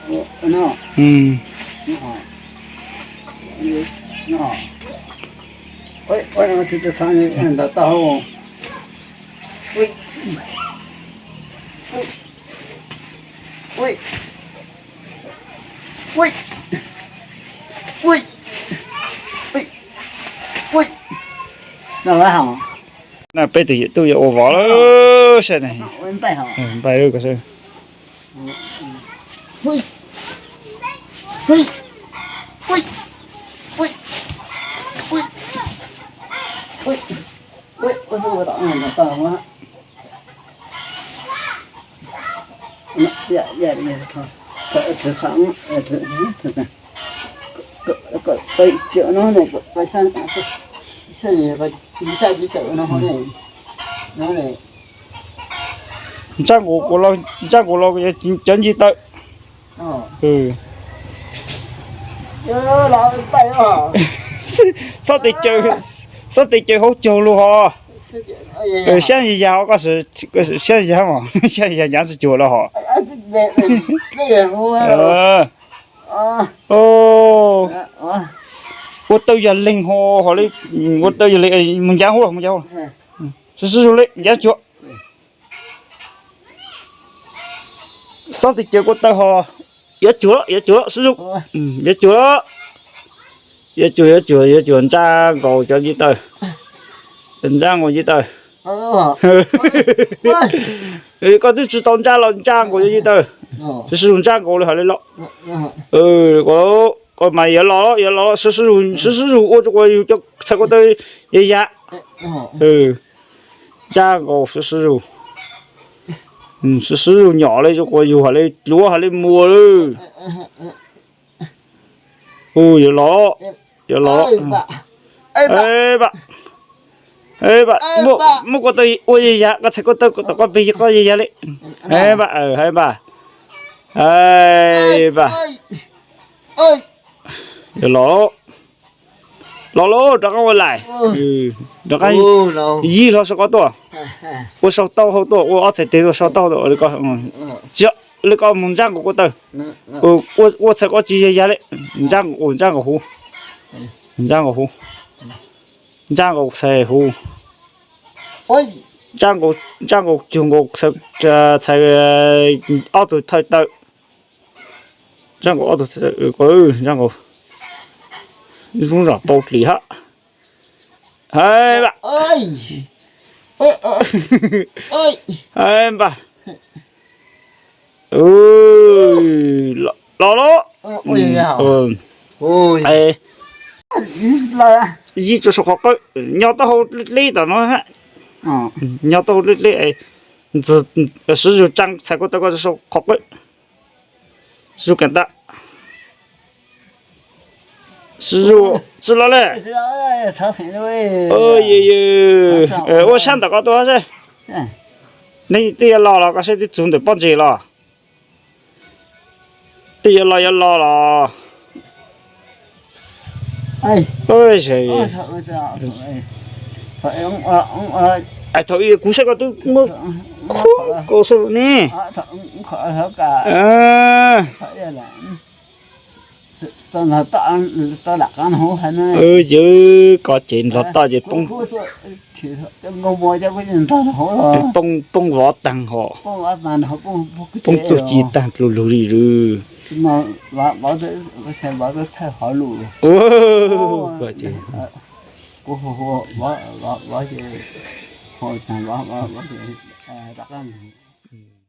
No. Mm. No. No. Ui, ui, no, tsis tau txhob ntawd tau. Ui. Ui. Ui. Ui. Ui. Ui. No, no. Na peb tus yawm tub yuav ua vov lawm sab ne. Npaj lawm ko sab. Ntsaj nkaus, ntsaj nkaus los cov nce tawm. Xob tes caws, xob tes caws hauv caug lug hos. Xyab yas yas hos, koj sim xyab yas, xyab yas ncav tsis cuag los hos. Ua tau yam leeg hos, hos li, ua tau yam leeg, mus ncav hauv los, mus ncav hauv. Sib sib zug li, ncav cuag. Xob tes caws kua tawg hos, yuav cuag, yuav cuag, sib zug, yuav cuag, yuav cuag, yuav cuag, yuav cuag, ntsaj nkaus cov nce tawm, ntsaj nkaus nce tawm. Koj twb tsis tau ntsaj los ntsaj nkaus cov nce tawm, sib sib zug ntsaj nkaus li hos li los. Koj mas yuav los, yuav los, sib sib zug, sib sib zug ua rau kuas yus cov txhais kua tawg ya ya. Ntsaj nkaus sib sib zug, sib sib zug nyom li rau kuas yus hos li luav hos li muag lawm. Ua yuav los, yuav los. Muab kua tawg ua ya ya, koj txhais kua tawg tom koj peg koj ya ya li. Hais npam, hais npam, hais npam. Yuav los, los los rov qab ua lais, rov qab yig hlo saum koj tuaj, ua saum taub hau tuaj, ua ob txhais tes ua saum taub hau tuaj li koj, tsis yog li koj mus ntsaj nkaus kua tawg, ua txhais koj tsis ya ya li, ntsaj nkaus, ntsaj nkaus huv, ntsaj nkaus huv, ntsaj nkaus txhais huv, ntsaj nkaus, ntsaj nkaus cuag nkaus txhais ob tug thawj tawm. Ntsaj nkaus ob tug, ntsaj nkaus, zoo zam pau dlis hab. Hais npam, hais npam. Los los. Yig rau saum qhov qawj, nyo taub hau dleb dleb tom no hab. Nyo taub hau dleb dleb, sib zug tsa txhais kua tawg koj rau saum qhov qawj. Sib zug kam tab, sib zug tsis los li. Ua sab ntawm koj tuaj seb, nej twb yuav los los koj seb twb txug ntawm pob ntseg los. Twb yuav los yuav los los. Thaum kuv saib koj twb muab khub kaus xwb ne. Yawg, koj ces nrog toj ces poob, poob vov taag hos, poob txuj ci taag dlug lug li lawm.